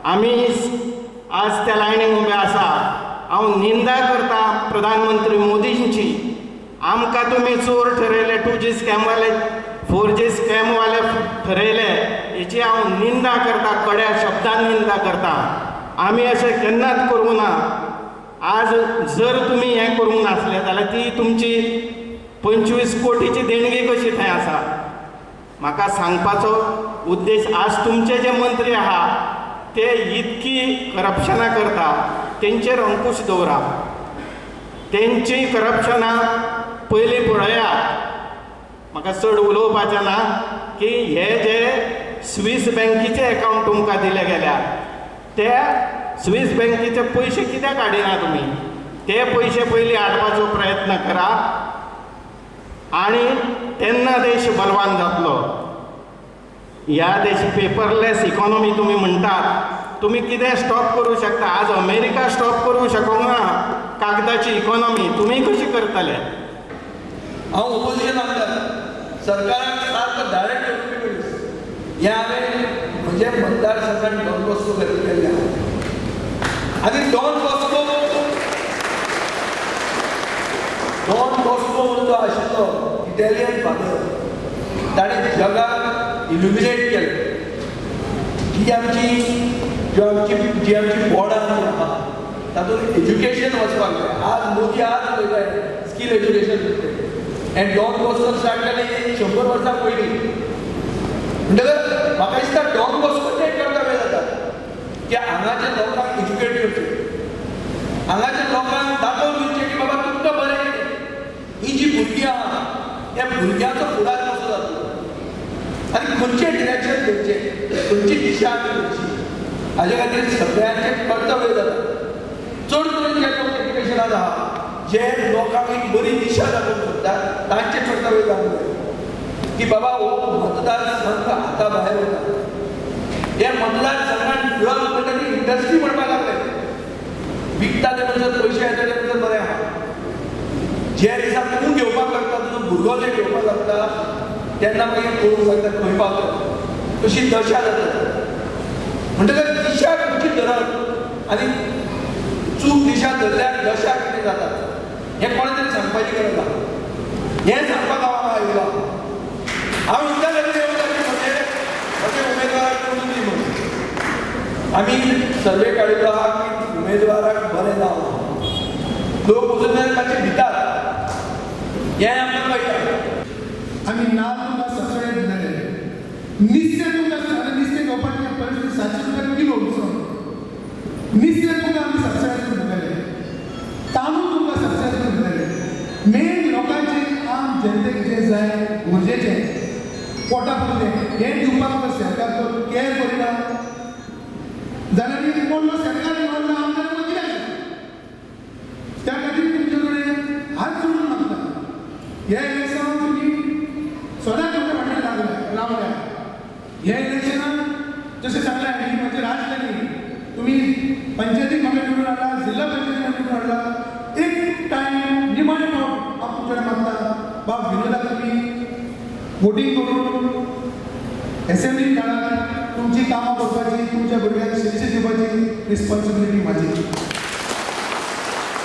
आमी आज त्या लायनीक उबे आसा. हांव निंदा करता प्रधानमंत्री मोदींची. आमकां तुमी चोर ठरयले, 2G स्कॅमवाले 4G स्कॅमवाले ठरयले, हेची हांव निंदा करता, कड्या शब्दान निंदा करता. आमी अशें केन्नाच करूंक ना. आज जर तुमी हें करूंक नासलें जाल्यार ती तुमची 25 कोटीची देणगी कशी थंय आसा. म्हाका सांगपाचो उद्देश, आज तुमचे जे मंत्री आहा ते इतकी करप्शनां करता, तेंचेर अंकुश दवरा. तेंची करप्शनां पयलीं पळयात. म्हाका चड उलोवपाचें ना की हे जे स्वीस बँकीचे एकावंट तुमकां दिले गेल्या, ते स्वीस बँकीचे पयशे कित्याक हाडिना तुमी? ते पयशे पयलीं हाडपाचो प्रयत्न करा आनी तेन्ना देश बलवान जातलो. ह्या देश पेपरलेस इकॉनॉमी तुमी म्हणटात, तुमी कितें स्टॉप करूं शकता? आज अमेरिका स्टॉप करूं शकूंक ना कागदाची इकॉनॉमी, तुमी कशी करतले? हांव ओपोजिशन आमदार, सरकाराक सारको डायरेक्ट येवपी मनीस. हें हांवें म्हजे मतदारसंघात डॉन बॉस्को खातीर केल्लें आहा. आनी डॉन बॉस्को म्हणून जो आशिल्लो इटालियन फादर, ताणें जगाक इल्युमिनेट केलें. जी आमची ज्यो आमची जी आमची बोर्डां जी आहा तातूंत एज्युकेशन वचपाक जाय. आज मोदी आज उलयता स्कील एज्युकेशन दितले. एंड डॉन बॉस्को स्टार्ट केलें 100 वर्सां पयलीं. म्हणटकच म्हाका दिसता डॉन बॉस्कोचें कर्तव्य जाता की हांगाच्या लोकांक एज्युकेट करचें, हांगाच्या लोकांक दाखोवन दिवचें की बाबा तुमकां बरें कितें. ही जी भुरगीं आहा त्या भुरग्यांचो फुडार कसो जातलो आनी खंयचें डिरेक्शन घेवचें, खंयची दिशा आमी घेवची, हाजे खातीर सगळ्यांचें कर्तव्य जाता. चड करून जे लोक एज्युकेशनान आहा, जे लोकांक एक बरी दिशा दाखोवंक सोदता, तांचें कर्तव्य जावंक जाय की बाबा हो मतदारसंघ हाता भायर वता. हे मतदारसंघान ड्रग म्हणटा ती इंडस्ट्री म्हणपाक लागले. विकता ते म्हणसर पयशे येता ते म्हणसर बरें आहा. जे दिसा तूं घेवपाक लागता, तुजो भुरगो जे घेवपाक लागता, तेन्ना मागीर कळूंक लागता खंय पावता, कशी दशा जाता. म्हणटकच दिशा खंयची धरप आनी चूक दिशा धरल्यार दशा कितें जाता हें कोणें तरी सांगपाची गरज आहा. हें सांगपाक हांव हांगा आयिल्लो. हांव इतल्या खातीर येवंक की म्हजे म्हजे उमेदवाराक निवडून दी म्हणून. आमी सर्वे काडिल्लो आहा की उमेदवाराक बरें नांव आहा, लोक वचून मातशे भितात, हें आमकां कळटा. आमी नाल तुमकां सबसिडी दिलेले, निस्तें तुमकां निस्तें घेवपाची परिस्थिती 700 रुपया किलो उसो निस्तें तुमकां आमी सबसिडायज दिलेले, तांदूळ तुमकां सबसिडायज दिलेले. मेन लोकांचे आम जनतेक जें जाय गरजेचें पोटा पुरतें हें दिवपाक तुमकां सरकार केअर करिना जाल्यार मोडलो सरकार मोडलो आमदार कितें आसा. त्या खातीर तुमचे कडेन हात जोडून मागता, हे इलेक्शनाक तुमी सदांच तुमच्या फाटल्यान लागल्या रावल्या. ह्या इलेक्शनाक जशें सांगलें हांवें म्हजें राजकारणी तुमी पंचायतीक म्हाका निवडून हाडला, जिल्हा पंचायतीक निवडून हाडला. एक टायम निमाणे फावट हांव तुमचे कडेन मागता, बाब विनोदाक तुमी वोटींग करून एसेंब्लीन धाडात. तुमची कामां करपाची, तुमच्या भुरग्यांक शिक्षा दिवपाची रिस्पॉन्सिबिलिटी म्हाजी.